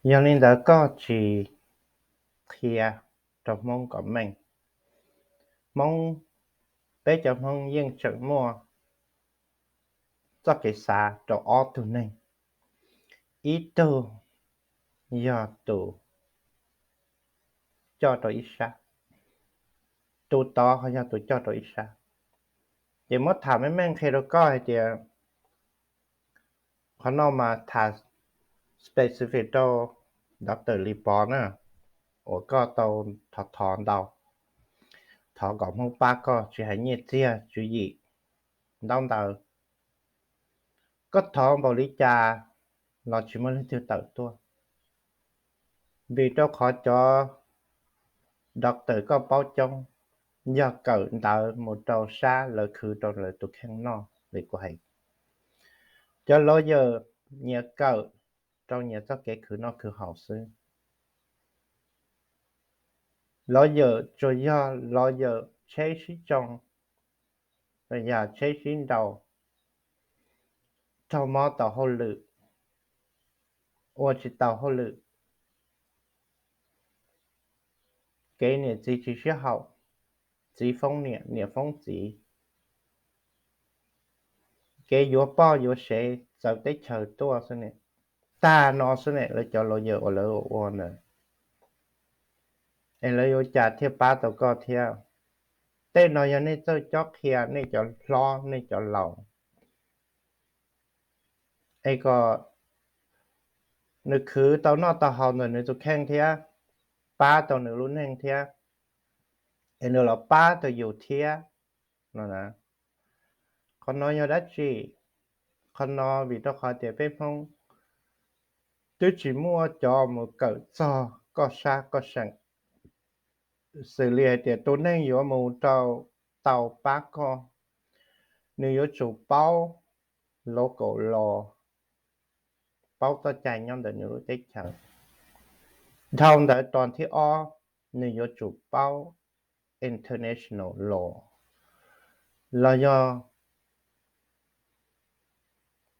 Yog li ntawd koj tsis qhia rau Hmoob kom meej. Hmoob, peb cov Hmoob yeej tseem muaj txoj kev xav rau ob tug neeg, ib tug yog tus coj rau ib sab, tus tod ho yog tus coj rau ib sab. Ces muab tham meej meej qhia rau koj hais tias, qhov no mas tham specific rau Doctor Lis Pov na, uas koj tau thov thov ntau, thov kom Hmoob pab koj tsis hais nyiaj txiag tswv yim ntaub ntawv. Koj thov npaum li cas los tsis muaj leej twg tawm tuaj, vim rau qhov cov doctor koj paub coob, yog kawm ntawv mus rau sab lawv khwv rau lawv tus kheej noj li kuv hais. Cov lawyer nyias kawm rau nyias txoj kev khwv noj khwv haus xwb. Lawyer tsuas yog lawyer tsheb sib tsoo, yog tsheb sib nraus, raug mob tau hauj lwm, ua tsis tau hauj lwm, kev niam txiv tsis sib haum, txiv foob niam, niam foob txiv, kev yuav poj yuav sev txawv teb chaws tuaj xwb ne. Tag no xwb ne lawv cov lawyer uas lawv ua ntawd, es lawv yuav cas thiaj pab tau koj thiab? Tej no yog nej txawj cob qhia nej cov hlob nej cov laus, es kom nws khwv tau noj tau haus ntawm nws tus kheej thiab, pab tau nws lub neej thiab, es nws los pab tau yus thiab no na. Qhov no yog dab tsi? Qhov no vim rau qhov tias peb Hmoob twb tsis muaj cov mus kawm txog koj sab koj seem, xws li hais tias tus neeg yuav mus rau tau pab koj, nws yuav tsum paub local law, paub txoj cai nyob ntawm nws lub teb chaws. Dhau ntawd tos thib ob, nws yuav tsum paub international law, los yog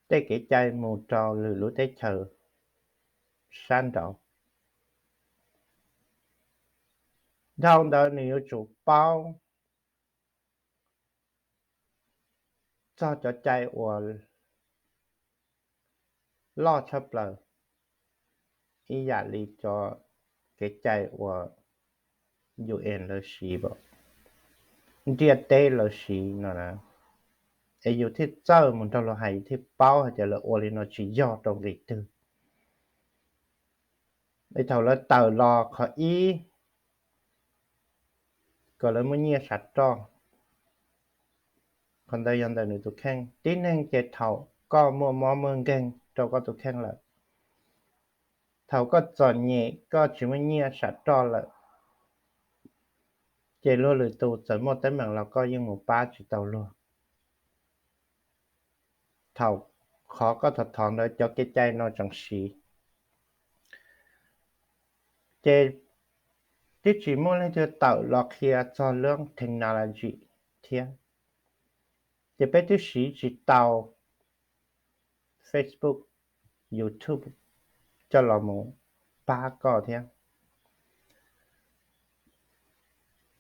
tej kev cai mus rau lwm lub teb chaws sab nraud. Dhau ntawd nws yuav tsum paub txog cov cai uas loj tshaj plaws, ib yam li cov kev cai uas U N lawv siv, ntiaj teb lawv siv no na, es yus thiaj txawj mus nrog luag hais, yus thiaj paub hais tias lawv ua li no tsis yog rau nqi twg. Es thaum lawv tawm los qhov ib, kom lawv muaj nyiaj sam roj, qhov ntawd yog ntawm nws tus kheej. Tib neeg ces thaum koj muaj mob muaj nkeeg rau koj tus kheej lawm, thaum koj txom nyem koj tsis muaj nyiaj sam roj lawm, ces luag lwm tus txawm muaj teeb meem los koj yeej mus pab tsis tau luag. Thaum qhov koj thov thov ntawd cov kev cai no tseem siv, ces twb tsis muaj leej twg tawm los qhia txog lub technology thiab, ces peb twb siv tsis tau Facebook, YouTube coj los mus pab koj thiab.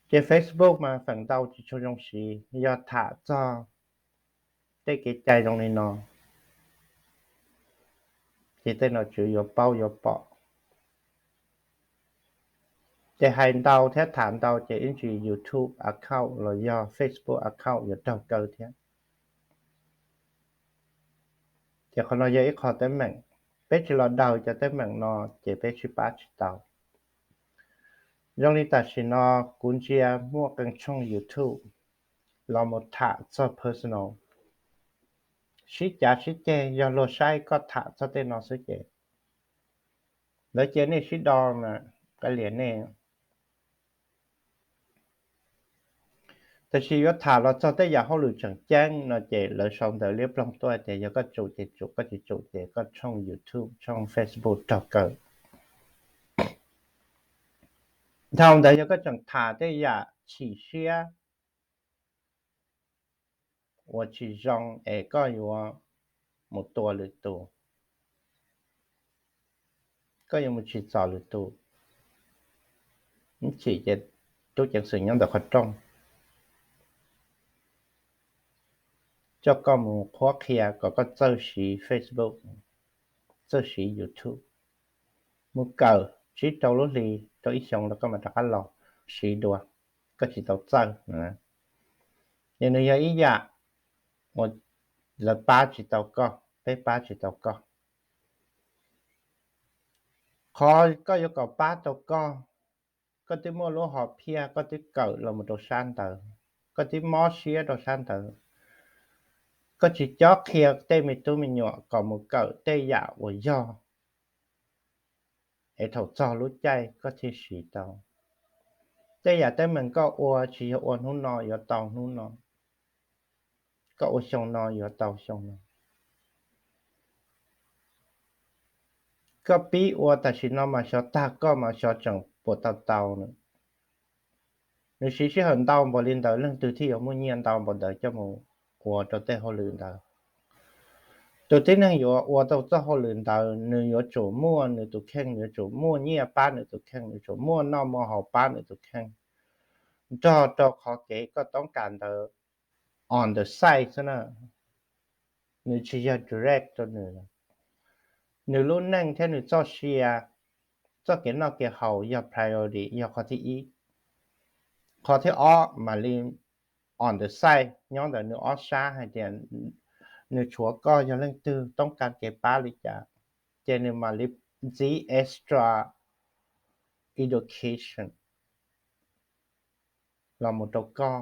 Ces Facebook mas feem ntau tsis tshua zoo siv, yog tham txog tej kev cai zoo li no, ces tej nom tswv yuav paub yuav pom. Ces hais ntau thiab tham ntau ces ib ntsis YouTube account los yog Facebook account yuav raug kaw thiab. Ces qhov no yog ib qho teeb meem, peb tsis los daws cov teeb meem no ces peb sib pab tsis tau. Zoo li tam sim no kuv ntsia muaj qee tshooj YouTube los mus tham txog personal, sib cav sib ceg, yog luag saib koj tham txog tej no xwb ces lawv cia nej sib do mas kav liam nej. Tab sis yuav tham los txog tej yam hauj lwm tseem ceeb no ces lawv sau ntawv liab ploog tuaj tias yog koj tsum ces tsum, koj tsis tsum ces koj tshooj YouTube tshooj Facebook raug kaw. Dhau ntawd yog koj tseem tham tej yam chim siab uas tsis zoo es koj yuav mus tua lwm tus, koj yuav mus tsim txom lwm tus. Ib chim ces tub ceev xwm nyob ntawm qhov rooj coj koj mus qhuab qhia kom koj txawj siv Facebook, txawj siv YouTube, mus kawm tsib rau lub hli, rau ib xyoo los koj mam rov qab los siv dua, koj tsis tau txawj. Ces nws yog ib yam uas lawv pab tsis tau koj, peb pab tsis tau koj. Qhov koj yuav kom pab tau koj, koj twb muaj lub hom phiaj, koj twb kawm los mus rau sab ntawd, koj twb mob siab rau sab ntawd, koj tsis cob qhia tej me tub me nyuam kom mus kawm tej yam uas yog, es thaum txog lub caij koj thiaj siv tau. Tej yam teeb meem koj ua tsis yog ua hnub no yuav tau hnub no, koj ua xyoo no yuav tau xyoo no. Koj pib ua tam sim no mas xyov tag koj mas xyov tseem puas tau tau na. Nws siv sij hawm ntau npaum li ntawd leej twg thiaj yuav muaj nyiaj ntau npaum ntawd coj mus ua rau tej hauj lwm ntawd. Tus tib neeg yuav ua tau txoj hauj lwm ntawd nws yuav tsum muaj nws tus kheej, nws yuav tsum muaj nyiaj pab nws tus kheej, nws yuav tsum muaj noj muaj haus pab nws tus kheej, nrog rau qhov kev koj toob kas ntawd on the side xwb na. Nws tsis yog direct rau nws. Nws lub neej thiab nws txoj sia, txoj kev noj kev haus yog priority, yog qhov thib ib. Qhov thib ob mam li on the side, nyob ntawm nws ob sab hais tias nws tshuav koj yog leej twg, toob kas kev pab li cas, ces nws mam li ntxiv extra education los mus rau koj,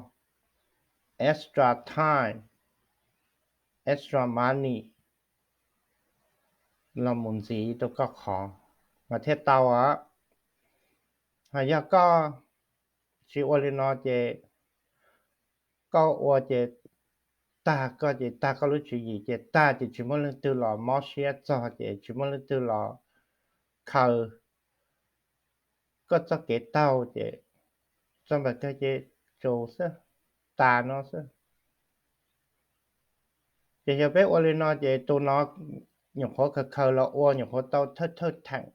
extra time, extra money los mus ntxiv rau koj qhov mas thiaj tau. Ho yog koj tsis ua li no ces koj ua ces tag koj ces tag koj lub tswv yim ces tag ces tsis muaj leej twg los mob siab txog ces tsis muaj leej twg los khaws koj txoj kev taug ces txoj npawg kawg ces tsaus xwb, tas no xwb. Ces yog peb ua li no ces tus no nyuam qhuav khaws khaws los ua nyuam qhuav tau thawj thawj theem,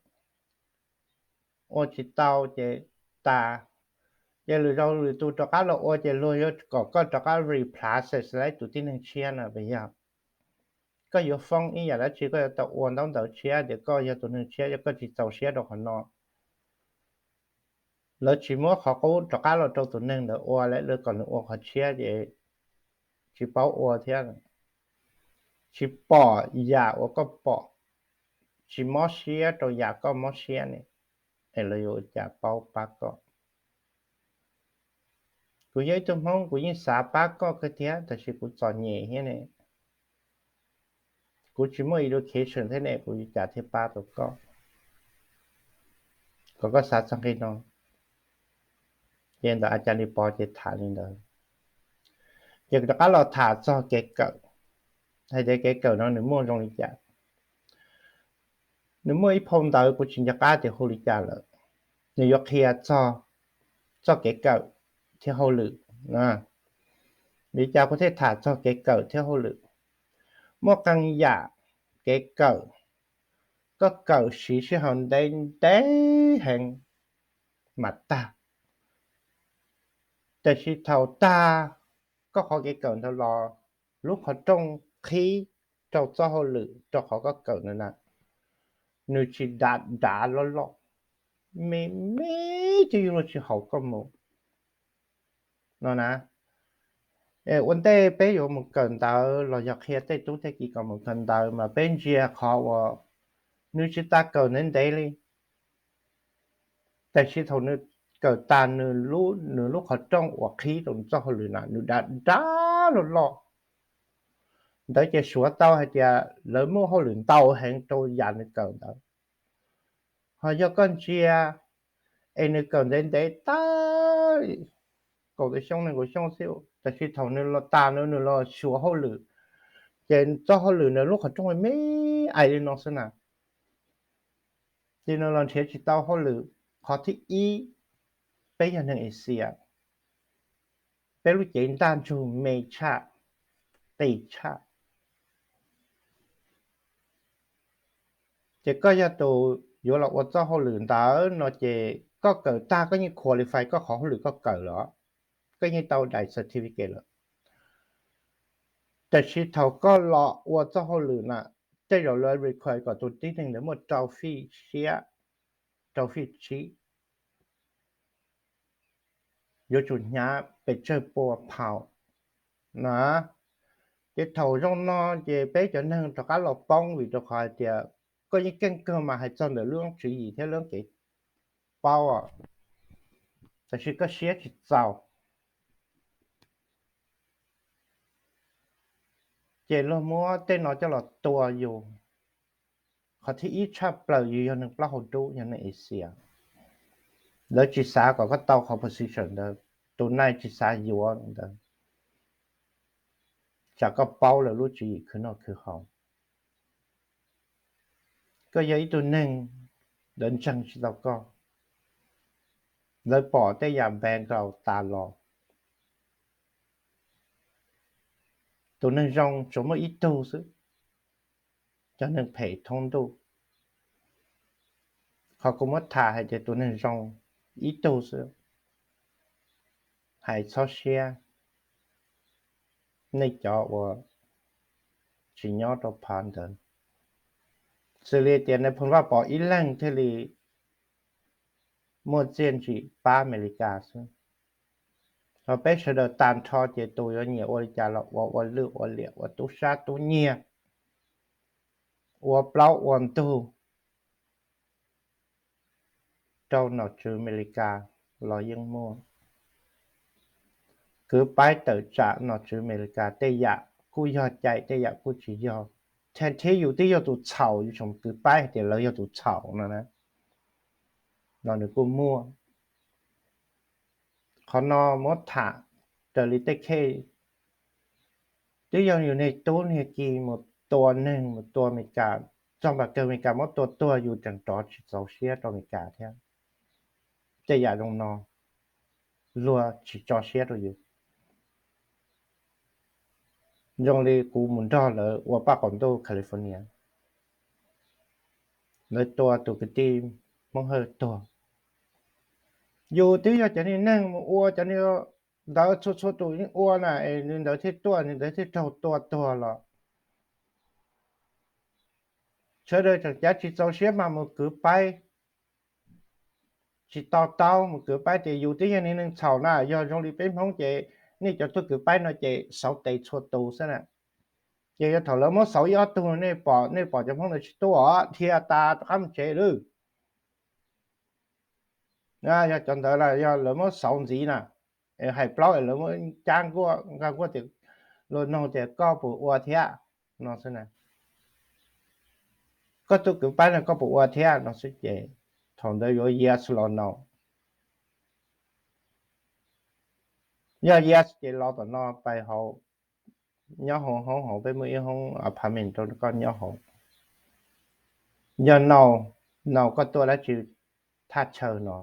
ua tsis tau ces tas. Ces lwm zaus lwm tus rov qab los ua ces luag yuav kom koj rov qab replace lawv tus tib neeg tshiab no puas yog? Koj yuav foob ib yam dab tsi, koj yuav tau ua ntaub ntawv tshiab tias koj yog tus neeg tshiab, yog koj tsis txaus siab rau qhov no, lawv tsis muab qhov qub rov qab los rau tus neeg ntawd ua, lawv kom nws ua qhov tshiab ces tsis paub ua thiab, tsis pom yam uas koj pom, tsis mob siab rau yam koj mob siab ne, es lawv yuav ua cas paub pab koj? Kuv yog ib tug Hmoob kuv yeej xav pab koj kawg thiab tab sis kuv txom nyem thiab ne. Kuv tsis muaj education thiab ne, kuv yuav cas thiaj pab tau koj? Kom koj xav txog nqi no. Ces ntawm A Cas Li Pov ces tham li ntawd. Ces rov qab los tham txog kev kawm, hais tias kev kawm no nws muaj zoo li cas. Nws muaj ib phau ntawv kuv tsis nco qab tias hu li cas lawm, nws yuav qhia txog txoj kev kawm thiab hauj lwm. Vim li cas kuv thiaj tham txog kev kawm thiab hauj lwm? Muaj qee yam kev kawm, koj kawm siv sij hawm ntev ntev heev mas tag, tab sis thaum tag koj qhov kev kawm ntawd los lub qhov rooj qhib rau txoj hauj lwm rau qhov koj kawm ntawd na, nws tsis dav dav loj loj, me me twb yuav luag tsis haum koj mus no na. Ua ntej peb yuav mus kawm ntawv los yog qhia tej tub tej kiv kom mus kawm ntawv mas peb ntsia qhov uas nws tsis tas kawm ntev ntev li, tab sis thaum nws kawm tas nws lub qhov rooj uas qhib rau nws txoj hauj lwm na nws dav dav loj loj. Ntawd ces suav tau hais tias lawv muaj hauj lwm ntau heev rau yam nws kawm ntawd. Ho yog koj ntsia es nws kawm ntev ntev tag kaum tawm xyoo nees nkaum xyoo xwb, tab sis thaum nws los tas no nws los xyuas hauj lwm, ces txoj hauj lwm nws lub qhov rooj me ais li no xwb na. Ces nws los nrhiav tsis tau hauj lwm. Qhov thib ib, peb yog neeg Asia, peb lub cev ntaj ntsug me tshaj, qis tshaj. Ces koj yog tus yuav los ua txoj hauj lwm ntawd no ces koj kawm tag koj yeej qualify koj qhov hauj lwm koj kawm lawm, koj yeej tau daim certificate lawm. Tab sis thaum koj los ua txoj hauj lwm na, tej zaum lawv require kom tus tib neeg ntawd muaj rau fij siab, rau fij tsib, yuav tsum hnyav pes tsawg pua pound na. Ces thaum zoo no ces peb cov neeg rov qab los poob vim rau qhov hais tias koj yeej keej kawg mas hais txog ntawm lub tswv yim thiab lub kev paub, tab sis koj siab tsis txaus. Ces luag muab tej no coj los tua yus. Qhov thib ib tshaj plaws yus yog neeg plaub hau dub, yog neeg Asia, lawv tsis xav kom koj tau qhov position ntawd, tus nai tsis xav yuav ntawd, tsam koj paub lawv lub tswv yim khwv noj khwv haus. Koj yog ib tug neeg, lawv ntseeg tsis tau koj, lawv pom tej yam background tas los. Tus neeg zoo tsuas muaj ib tug xwb, cov neeg phem thoob ntuj. Qhov kuv muab tham hais tias tus neeg zoo ib tug xwb, hais txhob siab, nej cov uas tsis nyob rau phav ntawd. Xws li tias nais phoo Vaj Pov ib leeg thiaj li muaj txiaj ntsig pab Amelikas xwb, ho peb sawv daws tag nrho ces tus yuav nyiam ua li cas los ua, ua lwj ua liam, ua tub sab tub nyiag, ua plaub ua ntug rau nom tswv Amelikas los yeej muaj. Kwv paib tawm tsam nom tswv Amelikas tej yam kuj yog cai, tej yam kuj tsis yog. Thiab yus twb yog tus txhaum, yus tseem kwv paib hais tias lawv yog tus txhaum no na, los nws kuj muaj. Qhov no muab tham raws li tej khej, twb yog yus niag tub niag ki mus tua neeg, mus tua Amelikas, txog npaum kawg Amelikas muab tua tuag yus tseem rov tsis txaus siab rau Amelikas thiab. Tej yam zoo no luag tsis tso siab rau yus. Zoo li kuv mus nrog lawv ua paj qaum ntuj California, lawv tua tus kwv tij Hmoob Hawj tuag. Yus twb yog cov niag neeg mus ua cov niag ntawd, txhua txhua tus yeej ua na, es nws ntawd thiaj tuaj, nws ntawd thiaj raug tua tuag los. Sawv daws tseem cav tsis txaus siab mas mus kwv paib, tsis to taub mus kwv paib tias yus twb yog niag neeg txhaum na, yog zoo li peb Hmoob ces nej cov tuaj kwv paib no ces xauv tes txhua tus xwb na. Ces yog thaum lawv muab xauv ib ob tug, nej pom, nej pom cov Hmoob ntawd tsis tuaj, dhia tas rov qab mus tsev lawm. Yog cov ntawd los yog lawv muab xauv ntxiv na, hais plaub es lawv muab cab nkuaj, nqa nkuaj tias, luag nug tias koj puas ua thiab no xwb na. Koj tuaj kwv paib no koj puas ua thiab no xwb ces thaum ntawd yuav yes los no. Yog yes ces los tom no pais hauv, nyob hauv hoob hauv, peb muaj ib hoob apartment rau koj nyob hauv. Yog no, no koj tuaj dab tsi thaj chaw no.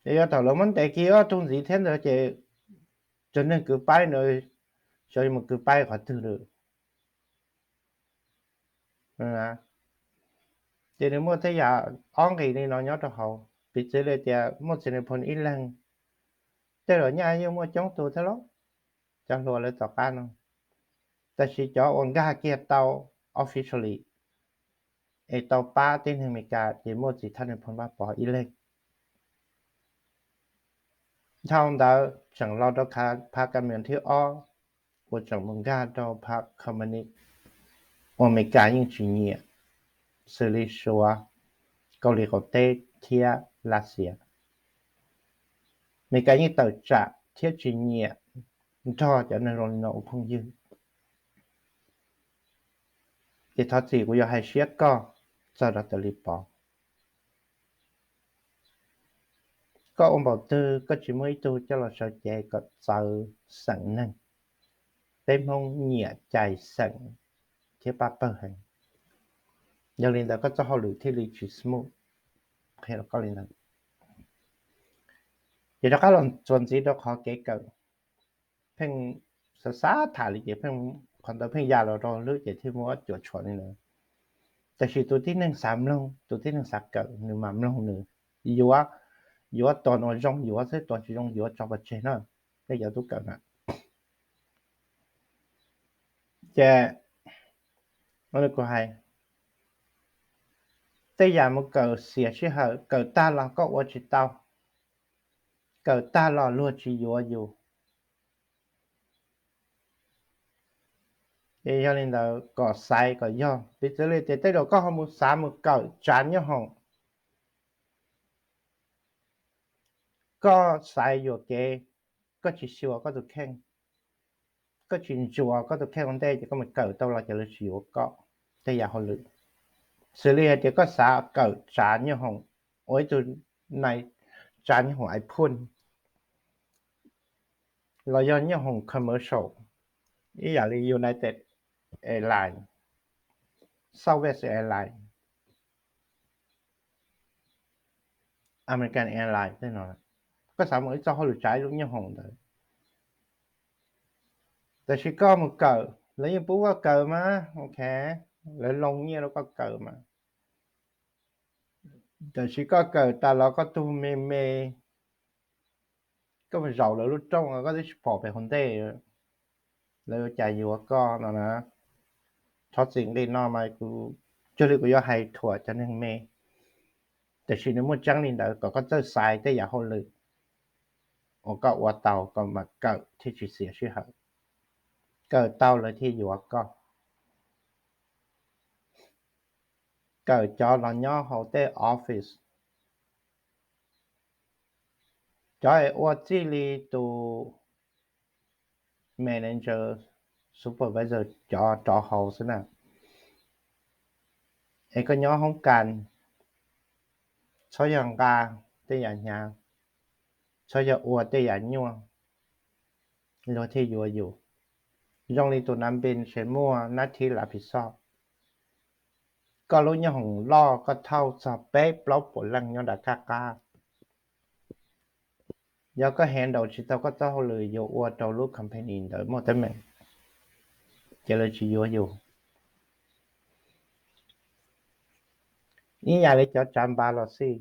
Ces yog thaum lawv muab ntes kiag ob tug ntxiv thiab ntawd ces cov neeg kwv paib ntawd xyov yuav mus kwv paib qhov twg lawm. Ces nws muaj tej yam ob nqis li no nyob rau hauv, piv txwv li tias muaj txiv nais phoo ib leeg, tej zaum nyaj yeej muaj coob tus thiab lauj, cov hluas lawv tom qab no. Tab sis cov uas nkag kiag tau officially es tau pab tib neeg Amelikas ces muaj txiv thawj nais phoo Vaj Pov ib leeg. Dhau ntawd tseem los rau phav ka mias thib ob uas tseem mus nkag rau phav company uas Amelikas yeej tsis nyiam, xws li Suav, Kaus Lim Qaum Teb thiab Lav Xias. Amelikas yeej tawm tsam thiab tsis nyiam nrog cov neeg zoo li no ua phooj ywg. Ces thov txim kuv yuav hais siab koj txog rau tus li Pov. Koj ua npaum twg koj tsis muaj ib tug coj los sawv cev kom txawv xeem neeg. Peb Hmoob nyiam cais xeem thiab pab pawg heev. Yog li ntawd koj txoj hauj lwm thiaj li tsis smooth. Qhia rau koj li ntawd. Ces rov qab los txuas ntxiv rau qhov kev kawm, pheej xav xav tham li ces pheej, qhov ntawd pheej ya los rau hlwb ces thiaj muab cuam tshuam li ntawd. Tab sis tus tib neeg xav mloog, tus tib neeg xav kawm, nws mam mloog nws, yuav, yuav tus uas zoo yuav xwb, tus tsis zoo yuav tso pov tseg na. Tej cov tub kawm na, ces kuv hais, tej yam mus kawm xiam sij hawm, kawm tag los koj ua tsis tau, kawm tag los luag tsis yuav yus. Ces yog li ntawd kom xaiv kom yog, piv txwv li tias tej zaum koj ho mus xav mus kawm tsav nyob hoom, koj xaiv yuam kev, koj tsis xyuas koj tus kheej, koj tsis ntsuas koj tus kheej ua ntej ces koj mus kawm tau los ces lawv tsis yuav koj tej yam hauj lwm. Xws li hais tias koj xav kawm tsav nyob hoom, ua ib tug nai tsav nyob hoom iPhone los yog nyob hoom commercial, ib yam li United Airlines, Southwest Airlines, American Airlines tej no, koj xav mus ib txoj hauj lwm tsav ib lub nyob hoom ntawd, tab sis koj mus kawm, lawv yeej pub koj kawm mas, ok, lawv loo nyiaj rau koj kawm mas. Tab sis koj kawm tas los koj tug me me, koj mus zaum lawv lub rooj koj twb tsis pom pem hauv ntej, lawv ua cas yuav koj no na. Thov txim nqi no mas kuv, cuag li kuv yuav hais thuam cov neeg me, tab sis nws muaj tseeb li ntawd kom koj txawj xaiv tej yam hauj lwm uas koj ua tau koj mam kawm thiaj tsis xiam sij hawm. Kawm tau lawv thiaj yuav koj. Kawm cov los nyob hauv tej office, cov es ua txij li tus manager, supervisor cov rov hauv xwb na. Es koj nyob hoob kas, txhob yog nqa tej yam hnyav, txhob yog ua tej yam nyuaj, luag thiaj yuav yus. Zoo li tus nav npe tseem muaj nab thib lav phiv xoj, koj lub nyob hoom loj koj thauj txog peb plaub puas leej nyob nram kaj qab, yog koj handle tsis tau koj txoj hauj lwm yuav ua rau lub company ntawd muaj teeb meem, ces lawv tsis yuav yus. Ib yam li cov tsav npav los xij,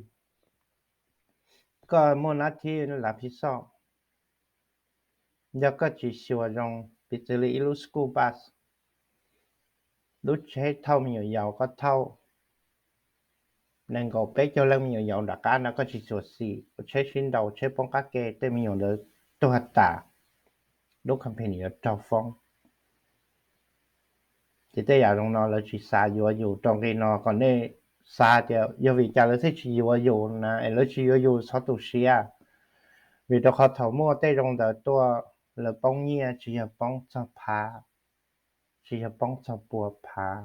koj muaj nab thib lav phiv xoj, yog koj tsis xyuas zoo, piv txwv li ib lub school bus, lub tsheb thauj me nyuam yaus koj thauj nees nkaum peb caug leej me nyuam yaus nram qab no koj tsis xyuas xim, ua tsheb sib nraus, tsheb poob qab ke, tej me nyuam ntawd tuag tas, lub company yuav raug foob. Ces tej yam zoo no lawv tsis xav yuav yus. Rau nqi no kom nej xav tias yog vim cas lawv thiaj tsis yuav yus na, es lawv tsis yuav yus txhob tu siab, vim rau qhov thaum muaj tej zoo ntawd tuaj, lawv poob nyiaj tsis yog poob txog phav, tsis yog poob txog pua phav,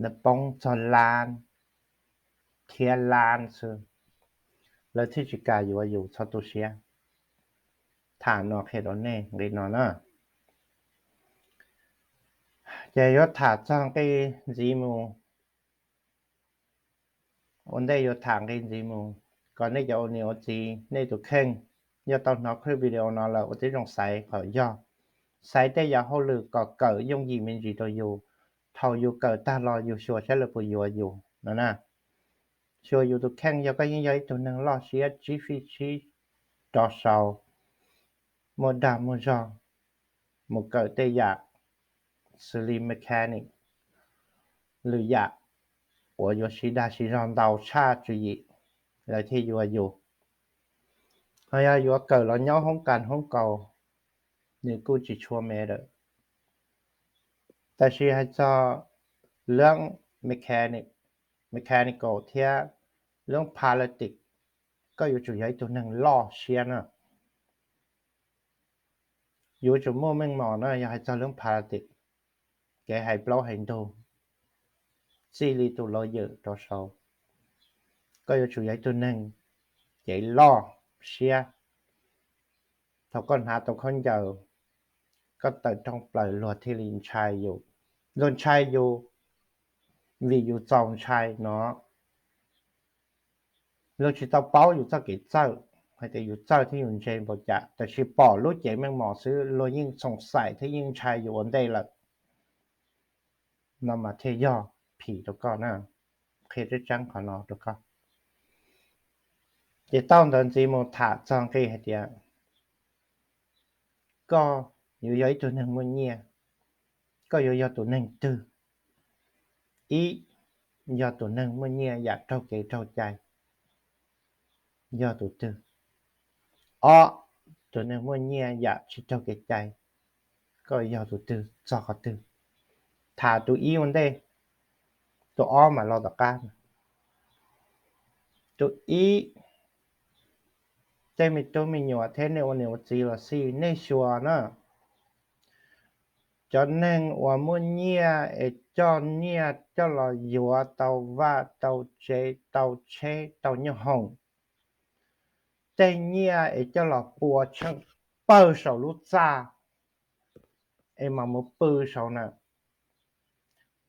lawv poob txog lab thiab lab xwb, lawv thiaj tsis kam yuav yus txhob tu siab. Tham no qhia rau nej nqi no na. Ces yuav tham txog nqi ntxiv mus, ua ntej yuav tham nqi ntxiv mus, kom nej cov ua niam ua txiv nej tus kheej yog tau hnov clip video no lawm ua tib zoo xaiv kom yog, xaiv tej yam hauj lwm kom kawm yooj yim me ntsis rau yus, thaum yus kawm tag los yus xyuas saib lawv puas yuav yus no na. Xyuas yus tus kheej, yog koj yeej yog ib tug neeg loj siab tsib fij tsib rov sau, muaj dag muaj zog, mus kawm tej yam xws li mechanic, lwm yam uas yuav siv dag siv zog ntau tshaj tswv yim, lawv thiaj yuav yus. Ho yog yuav kawm los nyob hoob kas hoob kaus, nws kuj tsis tshua me lawm. Tab sis hais txog lub mechanic, mechanical thiab lub politic, koj yuav tsum yog ib tug neeg loj siab na. Yuav tsum muaj meej mom na yog hais txog lub politic, kev hais plaub hais ntug, txij li tus lawyer rau saud, koj yuav tsum yog ib tug neeg cev loj siab. Thaum koj hnav tau khaub ncaws, koj tawm rooj plaws luag thiaj li ntshai yus. Luag ntshai yus vim yus txaus ntshai no. Luag tsis tau paub yus txoj kev txawj hais tias yus txawj thiab yus ntse npaum cas, tab sis pom lub cev meej mom xwb luag yeej xoom xaim thiab yeej ntshai yus ua ntej lawm. No mas thiaj yog phim rau koj na, qhia tseeb tseeb qhov no rau koj. Ces tau ntawd ntxiv mus tham txog nqi hais tias koj yuav yog ib tug neeg muaj nyiaj, koj yuav yog tus neeg twg? Ib, yog tus neeg muaj nyiaj yam raug kev raug cai, yog tus twg? Ob, tus neeg muaj nyiaj yam tsis raug kev cai, koj yog tus twg txog qhov twg? Tham tus ib ua ntej, tus ob mam los tom qab. Tus ib, tej me tub me nyuam thiab nej ua niam ua txiv los xij nej xyuas na, cov neeg uas muaj nyiaj es coj nyiaj coj los yuav tau vaj tau tsev tau tsheb tau nyooj hoom, tej nyiaj es coj los pua tsheej pawg saum lub txaj es mam mus pw saud na,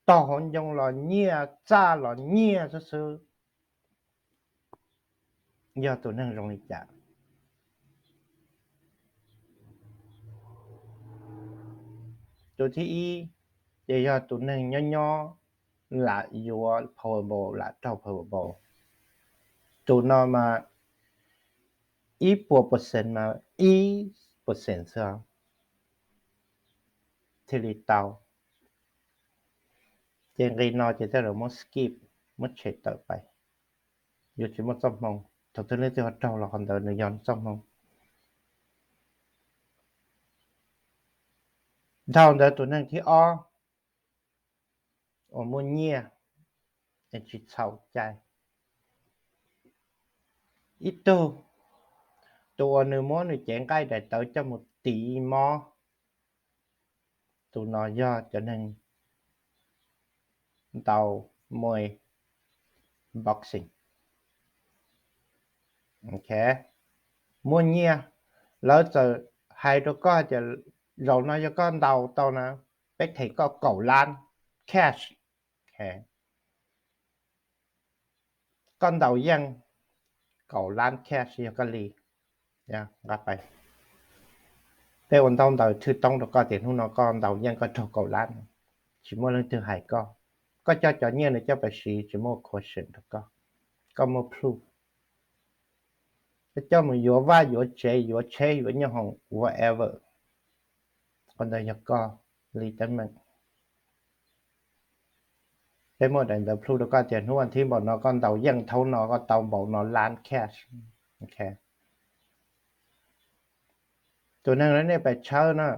tog hauv ncoo los nyiaj txaj los nyiaj xwb xwb, yog tus neeg zoo li cas? Tus thib ib, ces yog tus neeg nyob nyob lam yuav Powerball lam raug Powerball. Tus no mas ib puas percent mas ib percent xwb thiaj li tau. Ces nqi no ces tej zaum muab skip, muab tshem tawm pais, yuav tsis muaj txoj hmoo. Thaum twg leej twg ho raug los qhov ntawd nws yog txoj hmoo. Dhau ntawd tus neeg thib ob uas muaj nyiaj es tsis txhaum cai, ib tug, tus uas nws muab nws cev nqaij daim tawv coj mus tiv mob, tus no yog cov neeg ntaus muaj boxing. Muaj nyiaj, lawv txawm hais rau koj tias zaum no yog koj ntaus tau na, peb them koj kaum lab cash. Koj ntaus yeej kaum lab cash yog koj li. Nqa pais, peb ua ntaub ntawv thwj toob rau koj tias hnub no koj ntaus yeej koj raug kaum lab, tsis muaj leej twg hais koj. Koj coj cov nyiaj no coj pais siv tsis muaj question rau koj, koj muaj proof. Koj coj mus yuav vaj yuav tsev yuav tsheb yuav nyooj hoom whatever, qhov ntawd yog koj li teeb meem. Peb muaj daim ntawv proof rau koj tias hnub thib npaum no koj ntaus yeej, thaum no koj tau npaum no lab cash. Tus neeg nej pais tshawb na,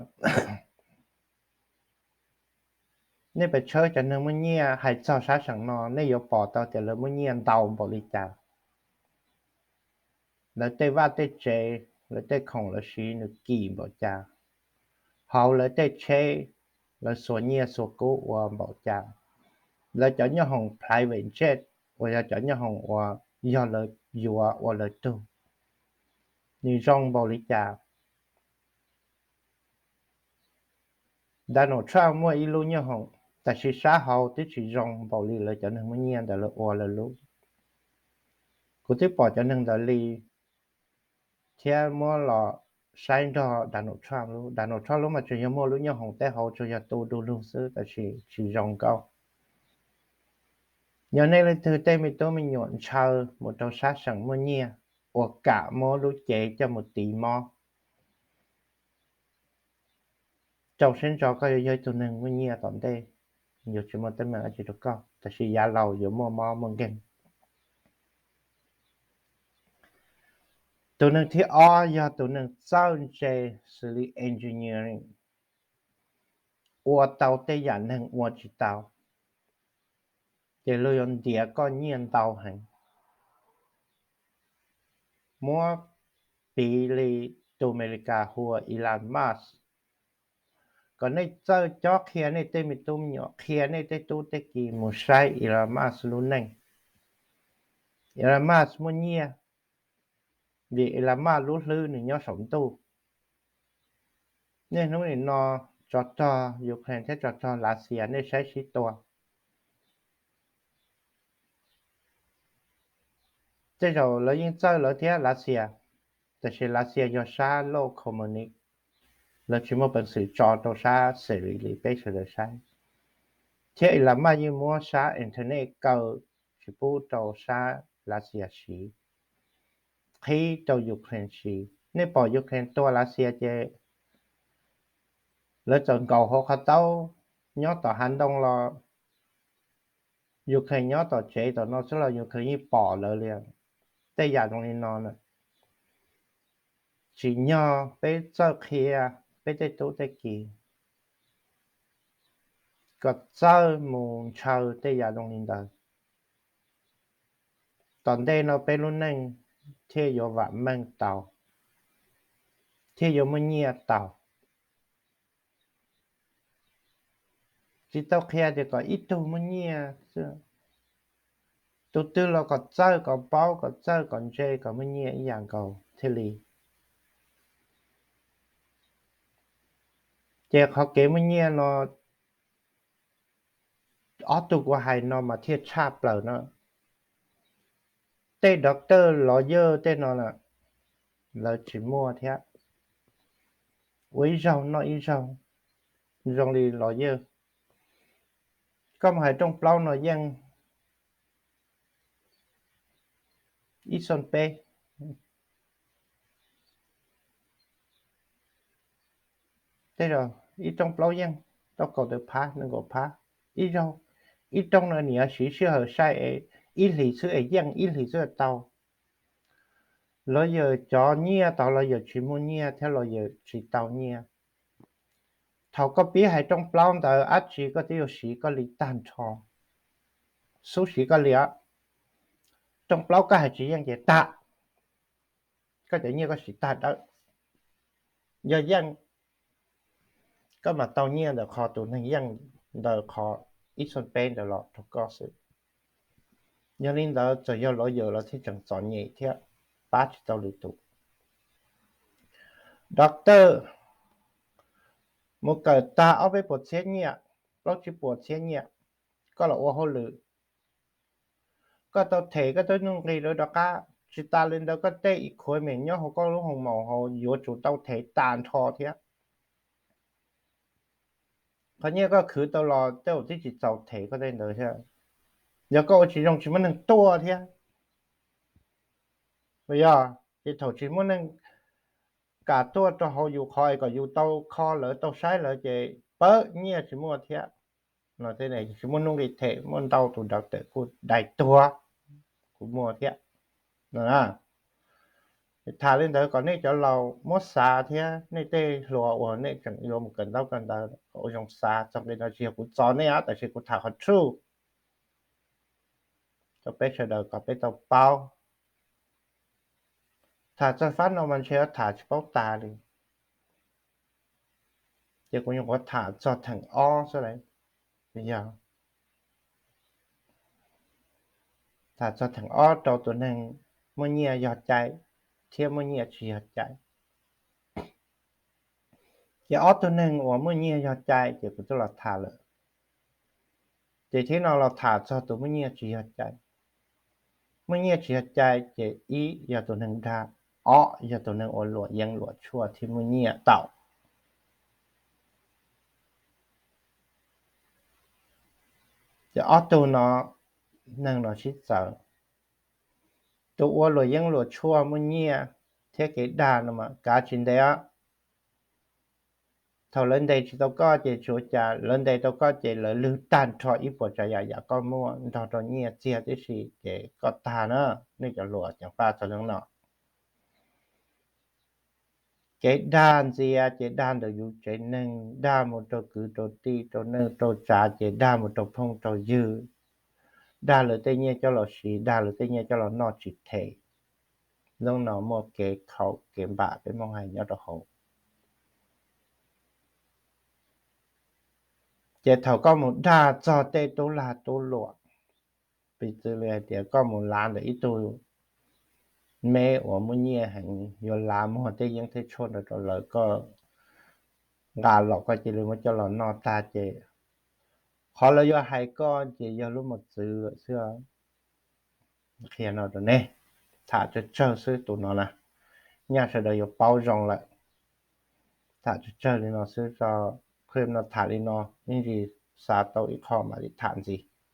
nej pais tshawb cov neeg muaj nyiaj, hais txog sab seem no nej yuav pom tau tias lawv muaj nyiaj ntau npaum li cas, lawv tej vaj tej tsev, lawv tej khoom lawv siv nws kim npaum cas, hauv lawv tej tsheb lawv xuas nyiaj xuas kub ua npaum cas, lawv cov nyooj hoom private jet uas yog cov nyooj hoom uas yog lawv yuav ua lawv tug, nws zoo npaum li cas. Donald Trump muaj ib lub nyooj hoom, tab sis sab hauv twb tsis zoo npaum li lawv cov neeg muaj nyiaj ntawd lawv ua lawv lub. Kuv twb pom cov neeg ntawd li thiab muab los saib nrog Donald Trump lub. Donald Trump lub mas tsuas yog muaj lub nyooj hoom tej hauv tsuas yog tu du lug xwb, tab sis tsis zoo nkauj. Yog nej leej twg tej me tub me nyuam ntshaw mus rau sab seem muaj nyiaj, uas kam muab lub cev coj mus tiv mob, rau siab ntso koj yuav yog ib tug neeg muaj nyiaj tom ntej, yuav tsis muaj teeb meem dab tsi rau koj, tab sis yav laus yuav muaj mob muaj nkeeg. Tus neeg thib ob yog tus neeg txawj ntse xws li engineering, ua tau tej yam neeg ua tsis tau, ces luag yuav ntiav koj nyiaj ntau heev. Muab piv li tus Amelikas hu ua Elon Musk, kom nej txawj cob qhia nej tej me tub me nyuam, qhia nej tej tub tej ki mus saib Elon Musk lub neej. Elon Musk muaj nyiaj vim Elon Musk lub hlwb nws nyob saum ntuj. Nej hnub nim no tsov rog Ukraine thiab tsov rog Lav Xias nej saib sib tua. Tej zaum lawv yeej txawj lawv thiab Lav Xias, tab sis Lav Xias yog sab loj communist, lawv tsis muaj peev xwm tso rau sab xes li li peb sawv daws saib. Thiab Elon Musk yeej muab sab internet kaw tsis pub rau sab Lav Xias siv, qhib rau Ukraine siv. Nej pom Ukraine tua Lav Xias ces lawv txawm nkaum hauv qhov taub nyob tom hav ntoo los Ukraine nyob tom tsev tom no xwb los Ukraine yeej pom lawv li. Tej yam zoo li no na, tsim nyog peb txawj qhia peb tej tub tej ki kom txawj mus ntshaw tej yam zoo li ntawd. Tom ntej no peb lub neej thiaj yuav vam meej tau, thiaj yuav muaj nyiaj tau. Tsis tau qhia tias kom ib tug muaj nyiaj xwb, tus twg los kom txawj kom paub kom txawj kom ntse kom muaj nyiaj ib yam nkaus thiaj li. Ces qhov kev muaj nyiaj no, ob tug kuv hais no mas thiaj tshaj plaws no. Tej doctor, lawyer tej no na, lawv tsis muaj thiab. Ua ib zaug noj ib zaug, zoo li lawyer, koj mus hais rooj plaub no yeej ib xooj peb, tej zaum ib rooj plaub yeej tau kaum tawm phab nees nkaum phab ib zaug. Ib rooj no nim no siv sij hawm sai es ib hlis xwb es yeej, ib hlis xwb tau. Lawyer cov nyiaj tau, lawyer tsis muaj nyiaj thiab lawyer tsis tau nyiaj. Thaum koj pib hais rooj plaub ntawd dab tsi koj twb yuav siv koj li tag nrho, xub siv koj li os. Rooj plaub koj hais tsis yeej ces tag, koj cov nyiaj koj siv tag dawb. Yog yeej, koj mam tau nyiaj ntawm qhov tus neeg yeej ntawm qhov ib xooj peb ntawd los rau koj xwb. Yog li ntawd txawm yog lawyer los thiaj tseem txom nyem thiab pab tsis tau lwm tus. Doctor mus kawm tag ob peb puas txhiab nyiaj, plaub tsib puas txhiab nyiaj, koj los ua hauj lwm, koj tau them koj twb nuj nqis lawv rov qab. Tsis tas li ntawd koj tej equipment nyob hauv koj lub hoo maum hauv yuav tsum tau them tag nrho thiab. Qhov nyiaj koj khwv tau los tej zaum twb tsis txaus them koj tej ntawd thiab. Yog koj ua tsis zoo tsis muaj neeg tuaj thiab. Yog ces thaum tsis muaj neeg kam tuaj rau hauv yus qhov es kom yus tau kho lawv tau saib lawv ces pawg nyiaj tsis muaj thiab. Tsis muaj nuj nqis them, muaj ntau tus doctor kuj dai tuag, kuv muaj thiab. Tham li ntawd kom nej cov laus muab xav thiab nej tej hluas uas nej tseem yuav mus kawm ntaub kawm ntawv kom ua zoo xav. Txog nqe no tsis yog kuv txo nej, tab sis kuv tham qhov truth rau peb sawv daws kom peb tau paub. Tham txog fab no mas ntshe yuav tham tsis paub tas li, ces kuv nyuam qhuav tham txog theem ob xwb lawm. Yog tham txog theem ob rau tus neeg muaj nyiaj yog cai thiab muaj nyiaj tsis yog cai. Ces ob tug neeg uas muaj nyiaj yog cai ces kuv twb los tham lawm. Ces thib no los tham txog tus muaj nyiaj tsis yog cai. Muaj nyiaj tsis yog cai ces ib yog tus neeg dag, ob yog tus neeg ua luam yeeb luam tshuaj thiab muaj nyiaj tau. Ces ob tug no neeg no sib txawv. Tus ua luam yeeb luam tshuaj muaj nyiaj thiab kev dag no mas kav tsis ntes os. Thaum lawv ntes tsis tau koj ces tsuas cas lawv ntes tau koj ces lawv lwg tag nrho ib puas tsav yam yam koj muaj nrog rau nyiaj txiag tib si ces koj tag na. Nej cov hluas ceev faj txog leej no. Kev dag ntxias ces dag ntawm yus tsev neeg, dag mus rau kwv rau tij, rau neej rau tsav, ces dag mus rau phooj rau ywg, dag lawv tej nyiaj coj los siv, dag lawv tej nyiaj coj los noj tsis them. Leej no muaj kev khaum kev npam peb Hmoob hais nyob rau hauv. Ces thaum koj mus dag txog tej tub lag tub luam, piv txwv li hais tias koj mus lav ntawm ib tug me uas muaj nyiaj heev, yuav lav muag tej yeeb tej tshuaj ntawd rau lawv, koj nqa los koj cia li muab coj los noj tag ces qhov lawv yuav hais koj ces yog lub mos txwv lawm xwb. Qhia no rau nej, tham tsawg tsawg xwb tus no na, nyaj sawv daws yuav paub zoo lawm. Tham tsawg tsawg li no xwb, tso, clip no tham li no, ib ntsis xav tau ib qho mam li tham ntxiv.